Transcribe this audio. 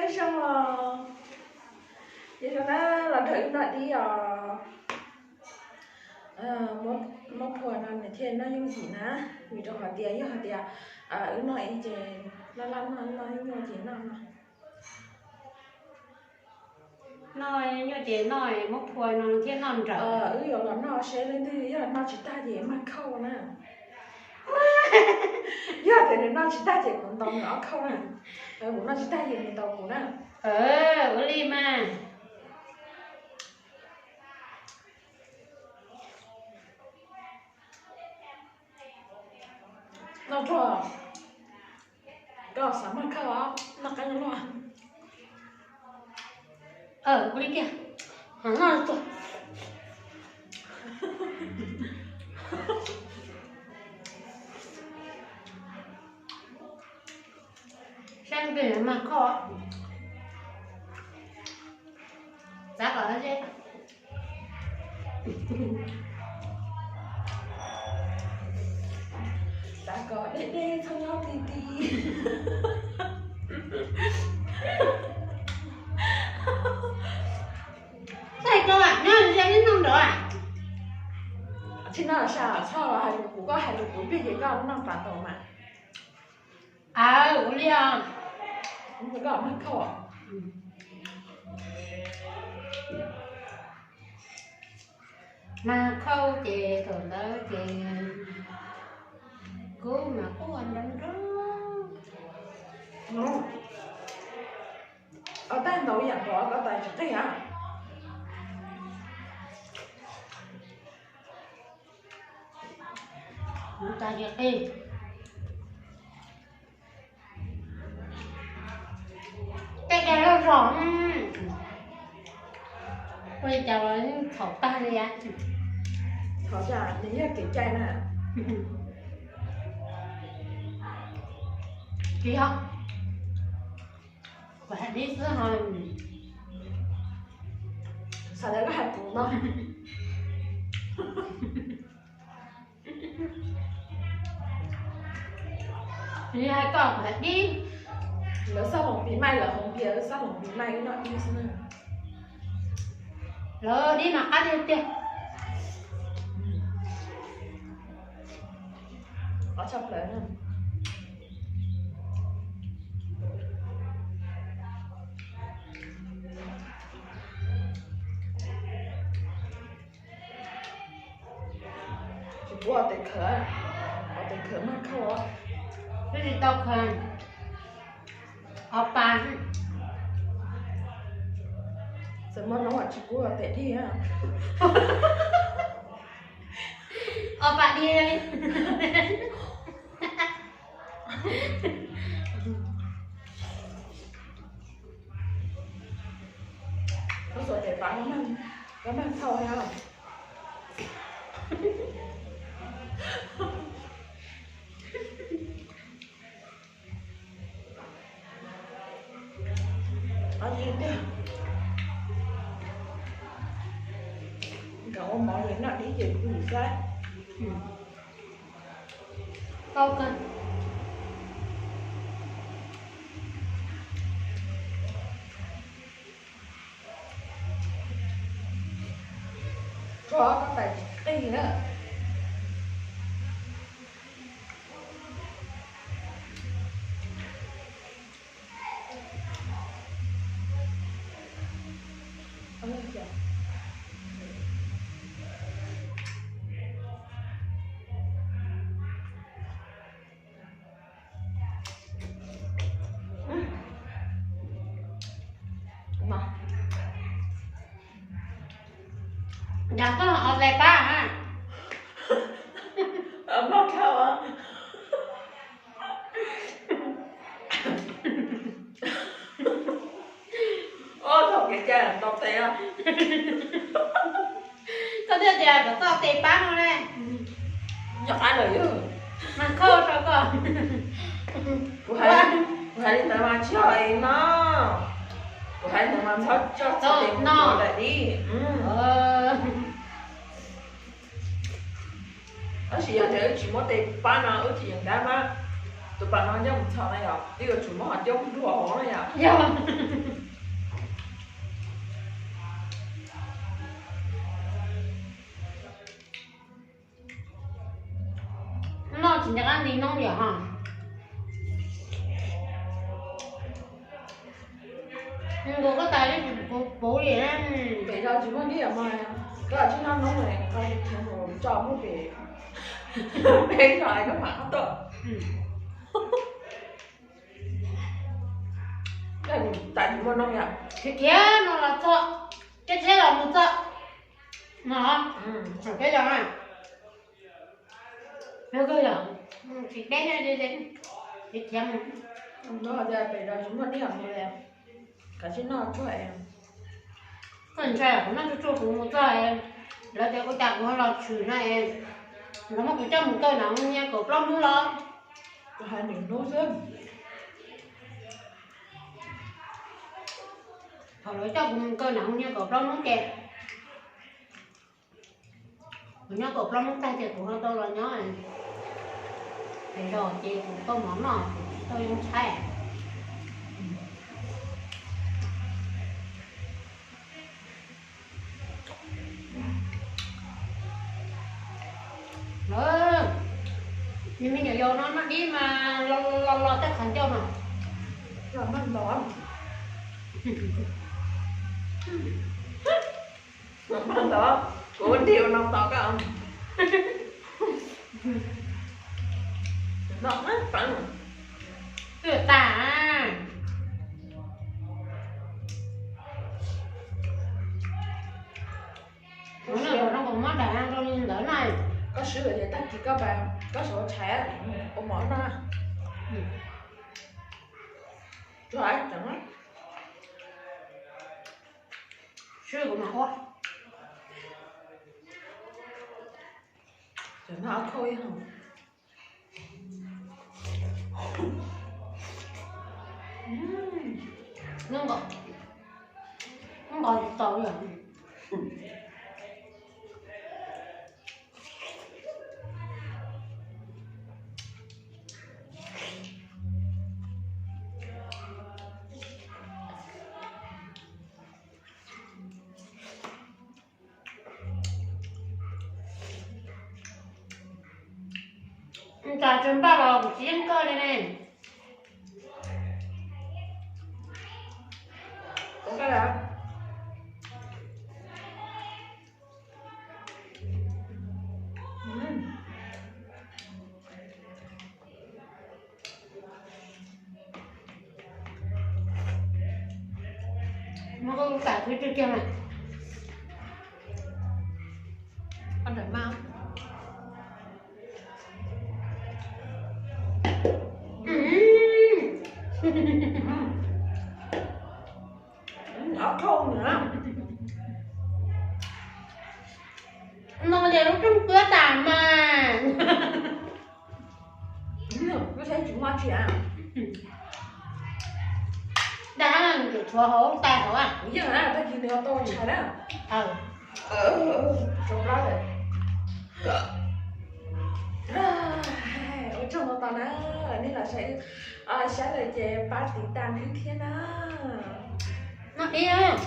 Zoo os, zoo na, los nrog wb noj dib os. Muab phua no nws thiaj noj yooj yim na, vim rau qhov tias yog hais tias wb noj ib ces laj laj noj, noj ib nyuag ces noj no. Noj nyuaj ces noj, muab phua no thiaj noj nrawm. Wb yuav los noj seb leej twg yog noj tsis tag ces mag khauj na. Yog tias nws noj tsis tag ces kuv ntaus nws ob khauj na. Kuv noj tsis tag ces nws ntaus kuv na. Ua li mas. Noj tsuag, koj xav mag khauj os, noj qab noj luaj. Ua li kiag, noj tsuag. Saib twg mag khauj, xav kom ze. Xav kom deb deb txhob nyob ti ti. Txhob koj nyob ze neb noj nrad. Tsis noj sas txhob hais lus kuv, koj hais lus kuv plig ces koj noj pas tau mas. Aw, ua li os. Koj mag khauj. Mag khauj ces thaum ntawd ces kub mas quaj nroo nroo. Koj tais ntaus yam nkaus koj tais tsis qig a. Tais tsis qig. Tej dag loj zog, ua li cas los txhaum tag li. Txhaum cas nws yog kev cai na. Tsis yog, kuv hais dib xwb ho. Xav tias koj hais kuv no. Nws hais koj kuv hais dib. Lawv xaj loos pis maij, lawv hauv npias wb xaj loos pis maij wb noj dib xwb na. Lawv dib mas qab tiag tiag. Qab tshaj plaws na. Tsis pub ua tes khawv, ua tes khawv mag khauj. Twb tsis tau khawv, ob pas. Txawm muaj no tsis pub ua tes dib. Ob pas dib. Koj xuas tes pab, koj mag khauj thiab. Nkawd ua mov ces noj dib ces kuv xav. Tau kawg. Tso koj tais tsis qig na. Yog koj ua tes pab. Ob thaum kev cai ntau tes. Koj thiaj tias kom txoj tes pab no ne. Nyob qab lawm yog mas khauj rau koj. Kuv hais li ntawd mas tsis yog li no. Kuv hais li ntawd mas txhob coj txoj tes no lawm di. Tab sis yog tias wb tsis muab tes pab no wb tsis yeem ntab mas. Tus pas no coj mus txhom na yom, twb yuav tsum muab qhov ncauj npluag hauv na yom. Yog. Noj tsis nco qab nti noob yom ha. Nkaus koj tas puv li. Pem zos tsis muaj dib yom mas, koj tsis noj noob na, koj tsis khiav mus tso muab pem, pem zos koj mam qab tuaj. Tais tsis muaj noob yom. Khiav khiav no los txog, khiav khiav los mus txog no. Peb zos, peb zos, khiav khiav, khiav khiav mus. Pem zos tsis muaj dib yom, kav tsij noj tsuag. Koj ntshai kuv noj tsuag tsuag kuv mus txog, lawv tias ua cas kuv ho los tshwm no es, lawv muab kuv coj mus kaw nram Hoo Nia kaum plaub hnub los. Kuv hais nws hnub xwb. Thaum lawv coj kuv mus kaw nram Hoo Nia kaum plaub hnub ces, kuv nyob kaum plaub hnub tag ces kuv ho tau los nyob pem zos ces kuv tau mov noj, kuv tsis tau zoo tshaib. Nws me nyuam yaus no noj dib mas los los tej qhov ncauj no. Los noj ntau, los noj ntau, kuv nrhiav ua no tos koj. Noj qeeb qeeb. Twb tas. Kuv no kuv muab daim zoo li ntawd na. Koj swb lawm ces tag kis koj, koj sawv tshais ua mov noj. Tsuag ceev, swb kuv mam ua. Cov no khau ib hau. Nqos, nqos tsis tau li. Cas tsis npaj los kuv tsis yeej koj li ne. Muab koj lub kam twb tiag tiag na. Koj nrog mas. Ob thauj na. No ces lub rooj kuab tas mas. Lub saib tsis muaj tsi a. Dag, tshuav hauv tais hauv a. Yeej na, tag kis nws tau ntshai na. Rau plab lawm. Ua tsaug ntau ntau na, nej los saib, saib lawm ces pab tiv tas wb thiab na. Noj dib.